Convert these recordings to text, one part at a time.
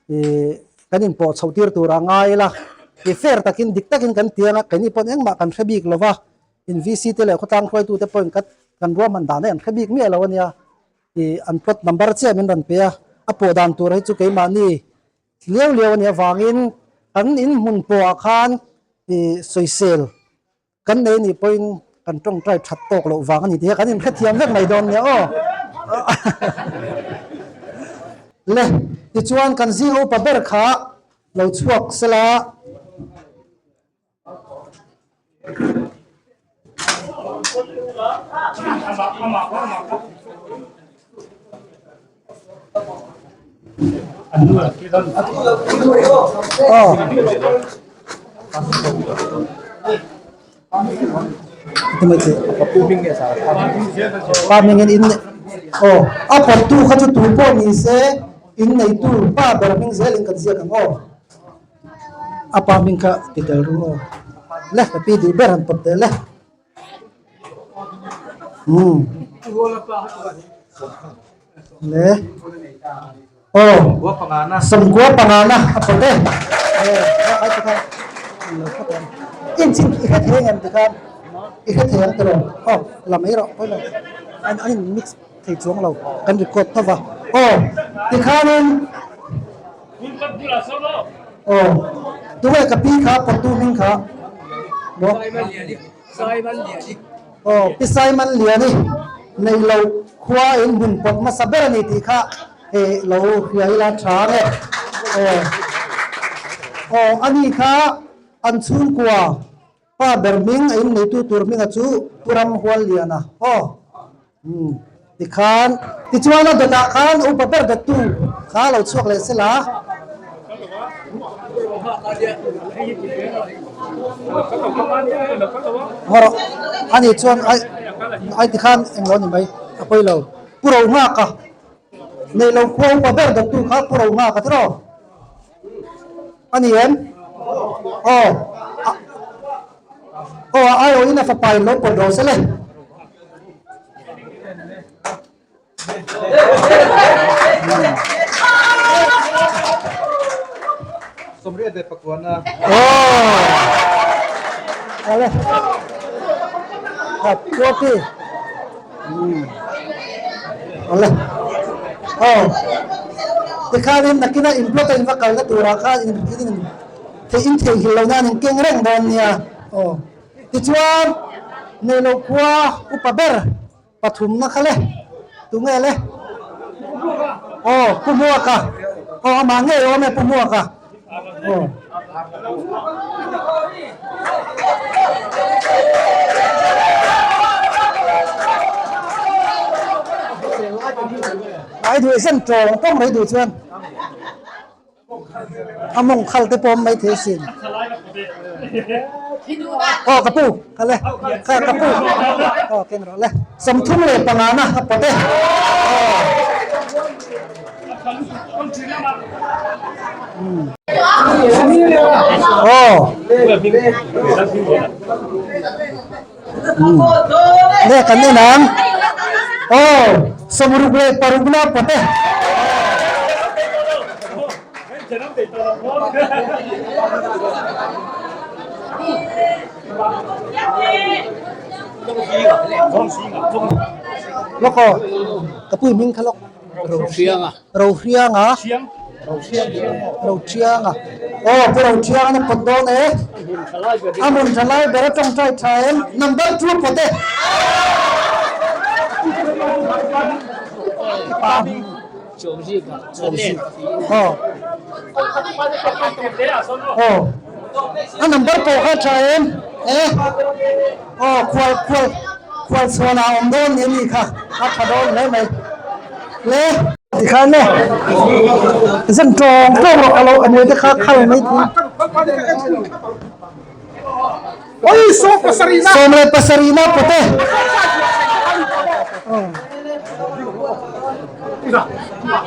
Ih kan inpawh chhoh tir tur a ngai ila, ih fair takin dik takin kan ti anga keini pawn engmah kan hre bik lova, in VC te leh khawtlang hruaitu te pawhin ka kan ruahman dan hi an hre bik miah lo a nia, ih an plot number chiah min rawn pe a, a pawh dan tur hi chu keimahni liau liau a nih avangin kan inhmun pawhah khan ih sawisel Kan nei nih pawhin kan tawngtai that tawk loh vang a ni tih hi kan inhrethiam vek mai dawn nia aw. Le, tichuan kan zing upa ber kha lo chhuak sela. Pa hmingin in aw a pawttu kha chu tu pawh ni se in neitu pa ber hming zelin kan ziak ang aw a pa hming kha ti tel ru aw le ka pi duh ber han pawt teh le. Le aw sawmkua pangana a pawt e in chin i hre thei ang em tikhan i hre thei ang tiraw aw la mai rawh pawi lo an in mix thei chuang lo kan record tho va aw tikhanin aw tunge ka pi kha pawttu hming kha maw. Aw, Pi Simon Liani nei lo khua in hmun pawt hmasa ber a ni tih kha hei lo hria ila tha nge. Aw, aw a ni kha an chhungkua pa ber hming a inneitu tur hminga chu Pu Ramhualliana. Aw, umm tikhan tichuan a dawtah khan upa ber dawttu kha lo chhuak leh sela. Ngaw rawh ani chuan ai ai tikhan englo ni mai a pawi lo pu ro nghak a nei lo khua upa ber dawttu kha pu ro nghak a tiraw ani em aw aw a aiawhin a fapa in lo pawt ro sele. Sawmriat leh pakuana. Aw. Ale. Khat kuapi. Ale. Aw. Tikhanin nakina in plot a in va kalna turah khan in in theih in theihnghilh loh nan in keng reng dawn nia. Aw. Tichuan neilo khua upa ber Pathumna kha le, tunge le? Aw, Pu Hmuaka. Aw, amah ngei awm e Pu Hmuaka. Aw. Ai duh zen tawng tawng mai duh chuan. A mawng khal te pawh awm mai thei asin. Aw ka pu kha le kha ka pu aw keng rawh le 35 na a pawt e aw le kan en ang aw 66 na pawt e. Lawk aw ka pui hming kha lawk Rohrianga Rohrianga Rohrianga aw pu Rohrianga na pawt dawn e a hmun tha lai ber a tawngtai tha em number 2 pawt e Aw aw a number pawh kha tha em e aw khual khual khual chhuan ah awm dawn ni a ni kha a tha dawn hle mai le tikhan le zan tawng tawng rawh alo a hmui te kha khal mai thei Oi 17 na 17 na pawte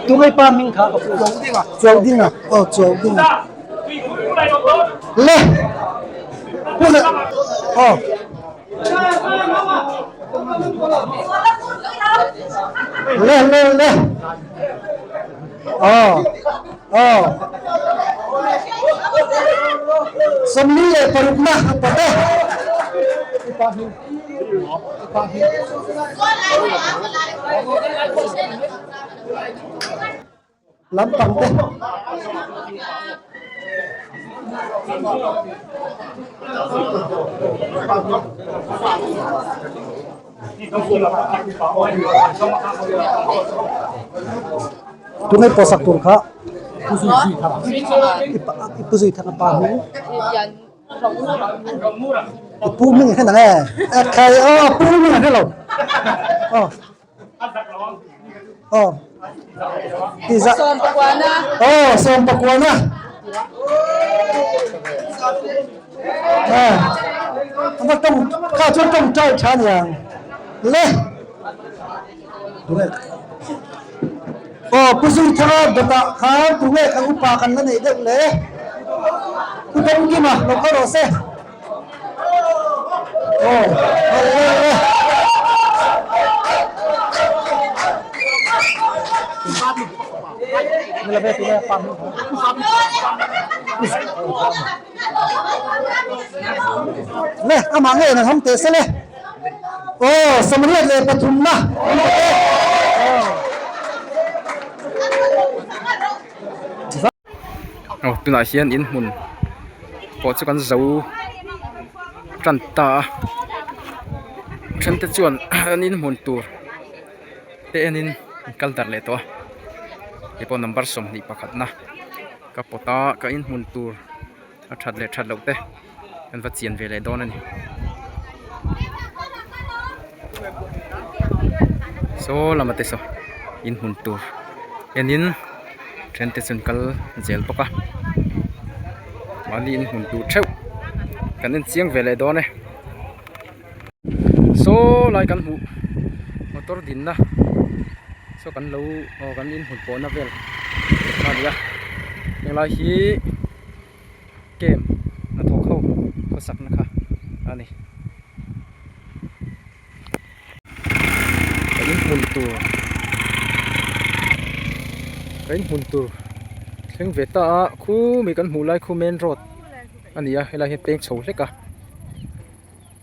Tungai pa hming kha ka pu Chuau ding a aw Chuau ding a le pu le aw le le le. Aw aw 46 na a pawt e. Lampang te. Tungai pawsak tur kha i pu zui thang a pa hming. I pu hming kha nang e. Khai aw pu hming a hre lo. Aw. Aw. Ti za. Aw sawm pakuana. Aw. Ava tawng kha chuan tawng trai tha niang. Le. Tunge. Aw Pu Zuithanga dawtah khan tunge kan upa kan la neih deuh le. Pu Dawngkima lo kal rawh se. Aw le le. Le amah ngei in an hawng teh se le. Aw 83 na. Aw tunah hian in hmun pawh chu kan zo tan ta a then te chuan an in hmun tur te enin an kal darh leh tawh a hei pawh number 21 na ka pawt a ka in hmun tur a that leh that loh te kan va chian ve leh dawn a ni saw lama te saw in hmun tur enin then te chu an kal zel bawk a mahni in hmun tur theuh kan en chiang ve leh dawn e saw lai kan hmuh motor dinna saw kan lo aw kan in hmun pawhna vel a ni a helai hi. Camp hnathawk ho khawsakna kha a ni. Ka in hmun tur ka in hmun tur thleng ve ta a khumi kan hmuh lai khu main road a ni a helai hian peng chho hlek a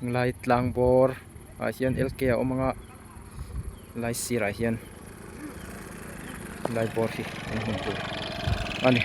helai tlang bawr ah hian L K a awm ang a lai sirah hian lai bawr hi an hmun tur a ni.